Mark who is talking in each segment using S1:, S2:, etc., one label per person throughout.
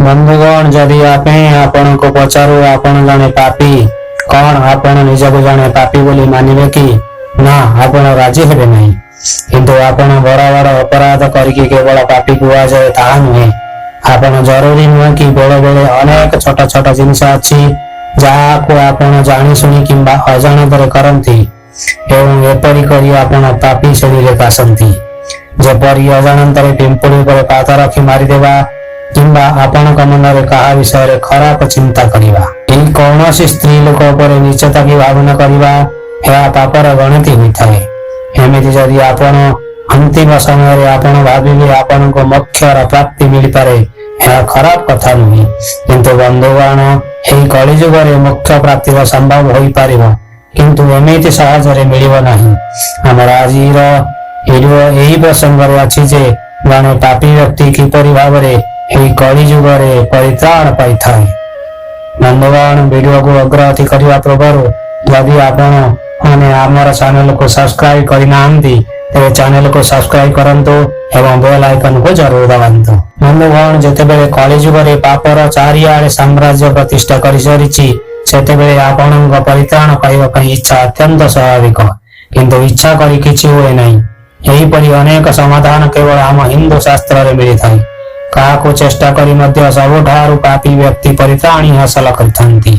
S1: ବନ୍ଧୁଗଣ, ଯଦି ଆମେ ଆପଣଙ୍କୁ ପଚାରୁ ଆପଣ ଜଣେ ପାପୀ, କଣ ଆପଣ ନିଜକୁ ଜଣେ ପାପୀ ବୋଲି ମାନିବେ କି? ନା, ଆପଣ ରାଜି ହେବେ ନାହିଁ। କିନ୍ତୁ ଆପଣ ବଡ ବଡ ଅପରାଧ କରିକି କେବଳ ପାପୀ କୁହାଯାଏ ତାହା ନୁହେଁ। ଆପଣ ଜରୁରୀ ନୁହେଁ କି ବେଳେ ବେଳେ ଅନେକ ଛୋଟ ଛୋଟ ଜିନିଷ ଅଛି, ଯାହାକୁ ଆପଣ ଜାଣିଶୁଣି କିମ୍ବା ଅଜାଣତରେ କରନ୍ତି ଏବଂ ଏପରି କରି ଆପଣ ପାପୀ ଶ୍ରେଣୀରେ ଆସନ୍ତି। ଯେପରି ଅଜାଣତରେ ପିମ୍ପୁଡ଼ି ଉପରେ ପାଦ ରଖି ମାରିଦେବା କିମ୍ବା ଆପଣଙ୍କ ମନରେ କାହା ବିଷୟରେ ଖରାପ ଚିନ୍ତା କରିବା। ଏହି କୌଣସି ସ୍ତ୍ରୀ ଲୋକ ଉପରେ ନୀଚତା କି ଭାବନା କରିବା, ଏହା ପାପର ଗଣତି ହୋଇଥାଏ। ଏମିତି ଯଦି ଆପଣ ଅନ୍ତିମ ସମୟରେ ଆପଣ ଭାବିବେ ଆପଣଙ୍କୁ ମୋକ୍ଷର ପ୍ରାପ୍ତି ମିଳିପାରେ, ଏହା ଖରାପ କଥା ନୁହେଁ। କିନ୍ତୁ ବନ୍ଧୁଗଣ, ଏହି କଳିଯୁଗରେ ମୋକ୍ଷ ପ୍ରାପ୍ତିର ସମ୍ଭବ ହୋଇପାରିବ, କିନ୍ତୁ ଏମିତି ସହଜରେ ମିଳିବ ନାହିଁ। ଆମର ଆଜିର ଭିଡିଓ ଏହି ପ୍ରସଙ୍ଗରେ ଅଛି ଯେ ଜଣେ ପାପୀ ବ୍ୟକ୍ତି କିପରି ଭାବରେ ଏହି କଳିଯୁଗରେ ପରିତ୍ରାଣ ପାଇଥାଏ। ବନ୍ଧୁଗଣ, ଭିଡିଓକୁ ଅଗ୍ରଗତି କରିବା ପୂର୍ବରୁ ଯଦି ଆପଣ ମାନେ ଆମର ଚ୍ୟାନେଲକୁ ସବସ୍କ୍ରାଇବ କରିନାହାନ୍ତି, ତେବେ ଚ୍ୟାନେଲକୁ ସବସ୍କ୍ରାଇବ କରନ୍ତୁ ଏବଂ ବେଲ୍ ଆଇକନକୁ ଜରୁର ଦବାନ୍ତୁ। ବନ୍ଧୁଗଣ, ଯେତେବେଳେ କଳିଯୁଗରେ ପାପର ଚାରିଆଡ଼େ ସାମ୍ରାଜ୍ୟ ପ୍ରତିଷ୍ଠା କରିସାରିଛି, ସେତେବେଳେ ଆପଣଙ୍କ ପରିତ୍ରାଣ ପାଇବା ପାଇଁ ଇଚ୍ଛା ଅତ୍ୟନ୍ତ ସ୍ୱାଭାବିକ। କିନ୍ତୁ ଇଚ୍ଛା କରି କିଛି ହୁଏ ନାହିଁ। ଏହିପରି ଅନେକ ସମାଧାନ କେବଳ ଆମ ହିନ୍ଦୁ ଶାସ୍ତ୍ରରେ ମିଳିଥାଏ। କାହାକୁ ଚେଷ୍ଟା କରି ମଧ୍ୟ ସବୁଠାରୁ ପାପୀ ବ୍ୟକ୍ତି ପରିତ୍ରାଣ ହାସଲ କରିଥାନ୍ତି।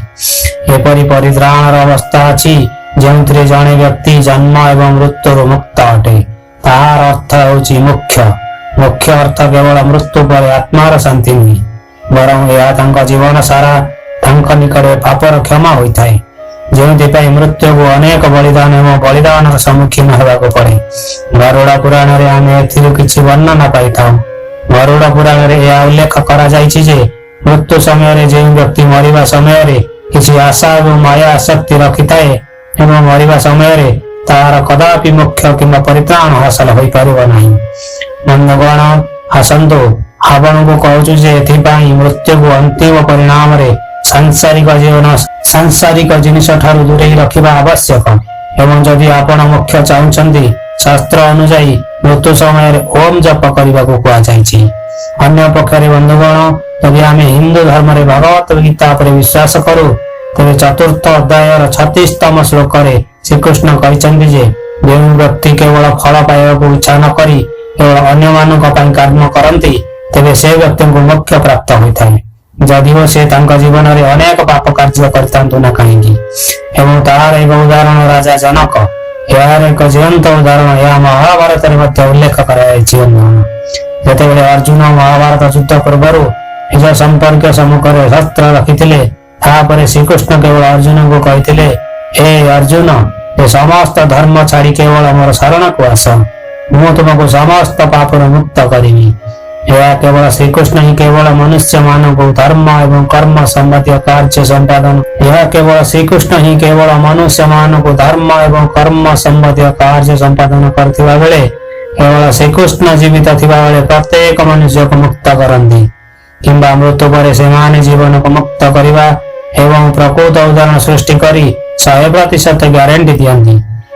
S1: ଏପରି ପରିତ୍ରାଣର ଅବସ୍ଥା ଅଛି, ଯେଉଁଥିରେ ଜଣେ ବ୍ୟକ୍ତି ଜନ୍ମ ଏବଂ ମୃତ୍ୟୁରୁ ମୁକ୍ତ ଅଟେ। ତାହାର ଅର୍ଥ ହେଉଛି ମୋକ୍ଷ। ମୋକ୍ଷ ଅର୍ଥ କେବଳ ମୃତ୍ୟୁ ପରେ ଆତ୍ମାର ଶାନ୍ତି ନୁହେଁ, ବରଂ ଏହା ତାଙ୍କ ଜୀବନ ସାରା ତାଙ୍କ ନିକଟରେ ପାପର କ୍ଷମା ହୋଇଥାଏ, ଯେଉଁଥିପାଇଁ ମୃତ୍ୟୁକୁ ଅନେକ ବଳିଦାନ ଏବଂ ବଳିଦାନର ସମ୍ମୁଖୀନ ହେବାକୁ ପଡେ। ଗରୁଡ଼ ପୁରାଣରେ ଆମେ ଏଥିରୁ କିଛି ବର୍ଣ୍ଣନା ପାଇଥାଉ। ଗରୁଡ଼ ପୁରାଣରେ ଏହା ଉଲ୍ଲେଖ କରାଯାଇଛି ଯେ ମୃତ୍ୟୁ ସମୟରେ ଯେଉଁ ବ୍ୟକ୍ତି ମରିବା ସମୟରେ କିଛି ଆଶା ଏବଂ ମାୟା ଆସକ୍ତି ରଖିଥାଏ ଏବଂ ମରିବା ସମୟରେ ତାହାର କଦାପି ମୋକ୍ଷ କିମ୍ବା ପରିତ୍ରାଣ ହାସଲ ହୋଇପାରିବ ନାହିଁ। ବନ୍ଧୁଗଣ, ଆସନ୍ତୁ ଆପଣଙ୍କୁ କହୁଛୁ ଯେ ଏଥିପାଇଁ ମୃତ୍ୟୁକୁ ଅନ୍ତିମ ପରିଣାମରେ ସାଂସାରିକ ଜୀବନ, ସାଂସାରିକ ଜିନିଷ ଠାରୁ ଦୂରେଇ ରଖିବା ଆବଶ୍ୟକ। ଏବଂ ଯଦି ଆପଣ ମୋକ୍ଷ ଚାହୁଁଛନ୍ତି, ଶାସ୍ତ୍ର ଅନୁଯାୟୀ ମୃତ୍ୟୁ ସମୟରେ ଓମ୍ ଜପ କରିବାକୁ କୁହାଯାଇଛି। ଅନ୍ୟ ପକ୍ଷରେ ବନ୍ଧୁଗଣ, ଯଦି ଆମେ ହିନ୍ଦୁ ଧର୍ମରେ ଭଗବତ ଗୀତା ଉପରେ ବିଶ୍ୱାସ କରୁ, ତେବେ ଚତୁର୍ଥ ଅଧ୍ୟାୟର 36ତମ ଶ୍ଲୋକରେ ଶ୍ରୀକୃଷ୍ଣ କହିଛନ୍ତି ଯେ ଯେଉଁ ବ୍ୟକ୍ତି କେବଳ ଫଳ ପାଇବାକୁ ଇଚ୍ଛା ନ କରି କେବଳ ଅନ୍ୟମାନଙ୍କ ପାଇଁ କର୍ମ କରନ୍ତି, ତେବେ ସେ ବ୍ୟକ୍ତିଙ୍କୁ ମୋକ୍ଷ ପ୍ରାପ୍ତ ହୋଇଥାଏ, ଯଦିଓ ସେ ତାଙ୍କ ଜୀବନରେ ଅନେକ ପାପ କାର୍ଯ୍ୟ କରିଥାନ୍ତୁ ନା କାହିଁକି। ଏବଂ ତାହାର ଏକ ଉଦାହରଣ ରାଜା ଜନକ। ଏହାର ଏକ ଜୀବନ୍ତ ଉଦାହରଣ ଏହା ମହାଭାରତରେ ମଧ୍ୟ ଉଲ୍ଲେଖ କରାଯାଇଛି। ବନ୍ଧୁଗଣ, ଯେତେବେଳେ ଅର୍ଜୁନ ମହାଭାରତ ଯୁଦ୍ଧ ପୂର୍ବରୁ ନିଜ ସମ୍ପର୍କୀୟ ସମ୍ମୁଖରେ ଶସ୍ତ୍ର ରଖିଥିଲେ, ତାପରେ ଶ୍ରୀକୃଷ୍ଣ କେବଳ ଅର୍ଜୁନଙ୍କୁ କହିଥିଲେ, "ହେ ଅର୍ଜୁନ, ଏ ସମସ୍ତ ଧର୍ମ ଛାଡି କେବଳ ମୋର ଶରଣକୁ ଆସ। ମୁଁ ତୁମକୁ ସମସ୍ତ ପାପରୁ ମୁକ୍ତ କରିବି।" ଏହା କେବଳ ଶ୍ରୀକୃଷ୍ଣ ହିଁ କେବଳ ମନୁଷ୍ୟମାନଙ୍କୁ ଧର୍ମ ଏବଂ କର୍ମ ସମ୍ବନ୍ଧୀୟ କାର୍ଯ୍ୟ ସମ୍ପାଦନ ଏହା କେବଳ ଶ୍ରୀକୃଷ୍ଣ ହିଁ କେବଳ ମନୁଷ୍ୟମାନଙ୍କୁ ଧର୍ମ ଏବଂ କର୍ମ ସମ୍ବନ୍ଧୀୟ କାର୍ଯ୍ୟ ସମ୍ପାଦନ କରୁଥିବା ବେଳେ କେବଳ ଶ୍ରୀକୃଷ୍ଣ ଜୀବିତ ଥିବାବେଳେ ପ୍ରତ୍ୟେକ ମନୁଷ୍ୟକୁ ମୁକ୍ତ କରନ୍ତି କିମ୍ବା ମୃତ୍ୟୁ ପରେ ସେମାନେ ଜୀବନକୁ ମୁକ୍ତ କରିବା ଏବଂ ପ୍ରକୃତ ଉଦାହରଣ ସୃଷ୍ଟି କରି 100% ଗ୍ୟାରେଣ୍ଟି ଦିଅନ୍ତି।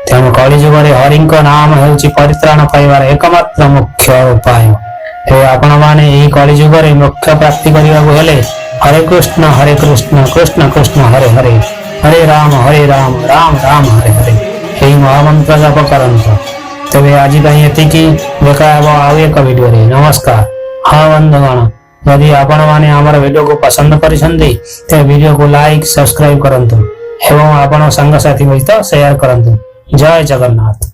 S1: ତେଣୁ କଳିଯୁଗରେ ହରିଙ୍କ ନାମ ହେଉଛି ପରିତ୍ରାଣ ପାଇବାର ଏକମାତ୍ର ମୁଖ୍ୟ ଉପାୟ। ତେବେ ଆପଣମାନେ ଏହି କଳିଯୁଗରେ ମୋକ୍ଷ ପ୍ରାପ୍ତି କରିବାକୁ ହେଲେ ହରେ କୃଷ୍ଣ ହରେ କୃଷ୍ଣ କୃଷ୍ଣ କୃଷ୍ଣ ହରେ ହରେ, ହରେ ରାମ ହରେ ରାମ ରାମ ରାମ ହରେ ହରେ, ଏହି ମହାମନ୍ତ୍ର ଜପ କରନ୍ତୁ। ତେବେ ଆଜି ପାଇଁ ଏତିକି। ଦେଖା ହେବ ଆଉ ଏକ ଭିଡିଓରେ। ନମସ୍କାର। ହଁ ବନ୍ଧୁଗଣ, ଯଦି ଆପଣମାନେ ଆମର ଭିଡିଓକୁ ପସନ୍ଦ କରିଛନ୍ତି, ତେବେ ଭିଡିଓକୁ ଲାଇକ୍, ସବସ୍କ୍ରାଇବ କରନ୍ତୁ ଏବଂ ଆପଣ ସାଙ୍ଗସାଥି ସହିତ ସେୟାର କରନ୍ତୁ। ଜୟ ଜଗନ୍ନାଥ।